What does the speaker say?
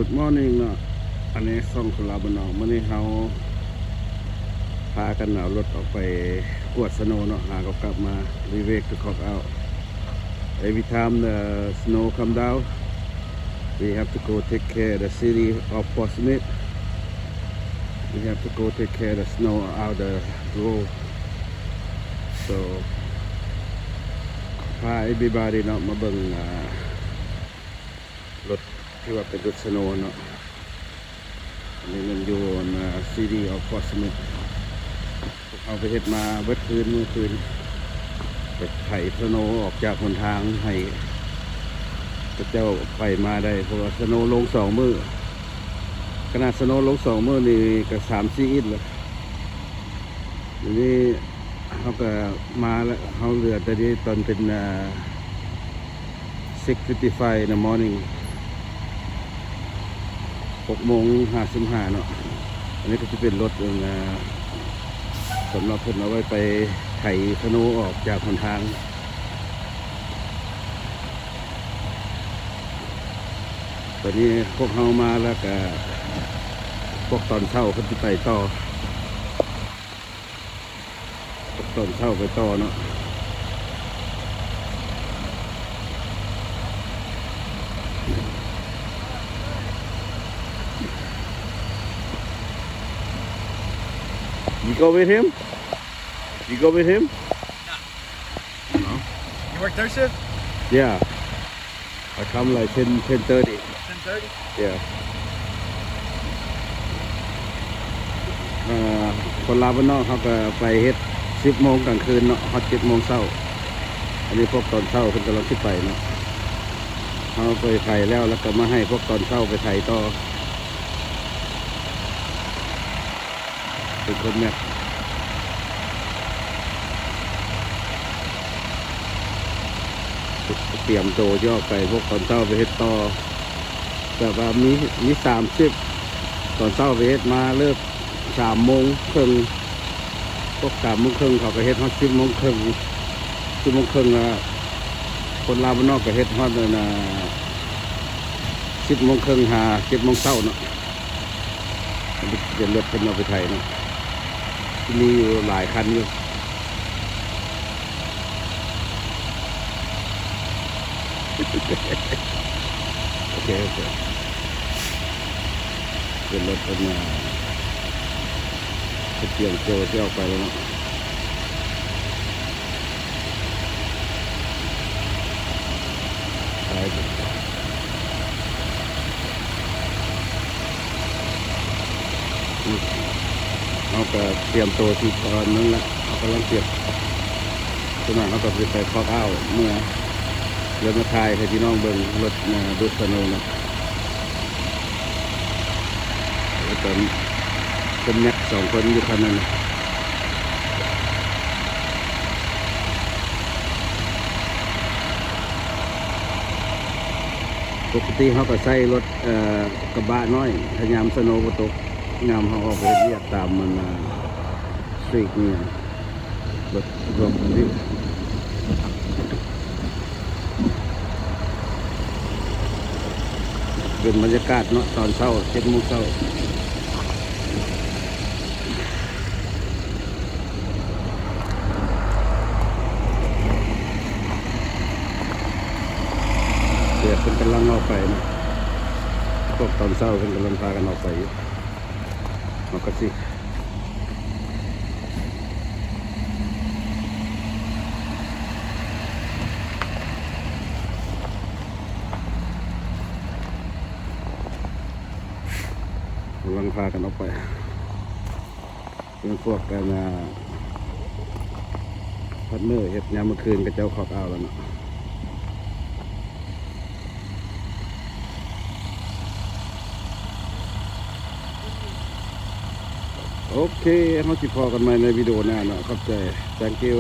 Good morning ເນາະ ອັນນີ້ຊ່ອງຄົນລາວບ້ານນອກ. ມື້ນີ້ເຮົາພາກັນເອົາລົດອອກໄປກວດສະໂນເນາະ ຫາກໍກັບມາ We wake the clock out. Every time the snow come down, we have to go take care the city of Fort Smith. We have to go take care the snow out the road. So ພາ everybody ເນາະ ມາເບິ່ງ ອ່າ ລົດທີ່ວ່າເປັນລົດສະໂນເນາະ. ອັນນີ້ແມ່ນຢູ່ ອ່າ City of Fort Smith. ພວກເຮົາໄປເຮັດມາເບິດຄືນ ມື້ຄືນ ໄປໄຖສະໂນອອກຈາກຫົນທາງໃຫ້ເຂົາເຈົ້າໄປມາໄດ້ ເພາະວ່າສະໂນລົງສອງມື້. ຂະໜາດສະໂນລົງສອງມື້ນີ້ກໍສາມສີ່ອິນແລ້ວ. ດຽວນີ້ເຮົາກໍມາແລ້ວ ເຮົາເຫຼືອແຕ່ນີ້ຕອນເປັນ ອ່າ six fifty-five in the morning ຫົກໂມງຫ້າສິບຫ້າເນາະ. ອັນນີ້ກໍຈະເປັນລົດ ເອີ ສຳລັບເພິ່ນເອົາໄວ້ໄປໄຖສະໂນອອກຈາກຫົນທາງ. ຕອນນີ້ພວກເຮົາມາແລ້ວກະ ພວກຕອນເຊົ້າເພິ່ນຊິໄປຕໍ່ ພວກຕອນເຊົ້າໄປຕໍ່ເນາະ. You go with him? You go with him? You work third shift? Yeah. I come like ten, ten thirty. Ten thirty? Yeah. ເອີ ຄົນລາວບ້ານນອກເຮົາກໍໄປເຮັດສິບໂມງກາງຄືນເນາະ ຮອດເຈັດໂມງເຊົ້າ. ອັນນີ້ພວກຕອນເຊົ້າເພິ່ນກຳລັງຊິໄປເນາະ. ເຮົາໄປໄຖແລ້ວ ແລ້ວກໍມາໃຫ້ພວກຕອນເຊົ້າໄປໄຖຕໍ່. ເປັນຄົນແມັກ ຕຽມໂຕຈະອອກໄປ ພວກຕອນເຊົ້າໄປເຮັດຕໍ່. ແບບວ່າມີ ມີສາມຊິບ ຕອນເຊົ້າໄປເຮັດມາເລີກສາມໂມງເຄິ່ງ ພວກສາມໂມງເຄິ່ງເຂົາກໍເຮັດຮອດສິບໂມງເຄິ່ງ ສິບໂມງເຄິ່ງ ແລ້ວຄົນລາວບ້ານນອກກໍເຮັດຮອດ ອັນນ່າ ສິບໂມງເຄິ່ງຫາເຈັດໂມງເຊົ້າເນາະ. ເປັນລົດເພິ່ນເອົາໄປໄຖເນາະ ມີຢູ່ຫຼາຍຄັນຢູ່. ໂອເຄ ໂອເຄ ເປັນລົດເພິ່ນມາ ເພິ່ນຕຽມໂຕຊິອອກໄປແລ້ວເນາະ. ເຮົາກໍຕຽມໂຕຊິອອກນັ້ນລະ ເຮົາກຳລັງຕຽມ ສ່ວນມາກເຮົາກໍຊິໄປ clock out ເມືອ ແລ້ວມາຖ່າຍໃຫ້ພີ່ນ້ອງເບິ່ງລົດ ອ່າ ດູດສະໂນເນາະ. ເປັນ ເປັນແມັກສອງຄົນຢູ່ຄັນນັ້ນ. ປົກກະຕິເຮົາກໍໃຊ້ລົດ ເອີ ກະບະນ້ອຍ ຖ້າຍາມສະໂນບໍ່ຕົກ ຍາມເຮົາອອກໄປເຮັດວຽກຕາມ ອັນນ່າ ສະຕຣີດນີ້ ລົດ ລົດນີ້ ເປັນບັນຍາກາດເນາະ ຕອນເຊົ້າ ເຈັດໂມງເຊົ້າ. ເພິ່ນກຳລັງອອກໄປເນາະ ພວກຕອນເຊົ້າເພິ່ນກຳລັງພາກັນອອກໄປຢູ່. ເຮົາກໍຊິ ກຳລັງພາກັນອອກໄປ ເປັນພວກ ອັນນ່າ ພາດເນີເຮັດຍາມມື້ຄືນ ເຂົາເຈົ້າ clock out ແລ້ວເນາະ. ໂອເຄ ເຮົາຊິພໍ້ກັນໃໝ່ໃນວິດີໂອໜ້າເນາະ. ຂອບໃຈ. Thank you.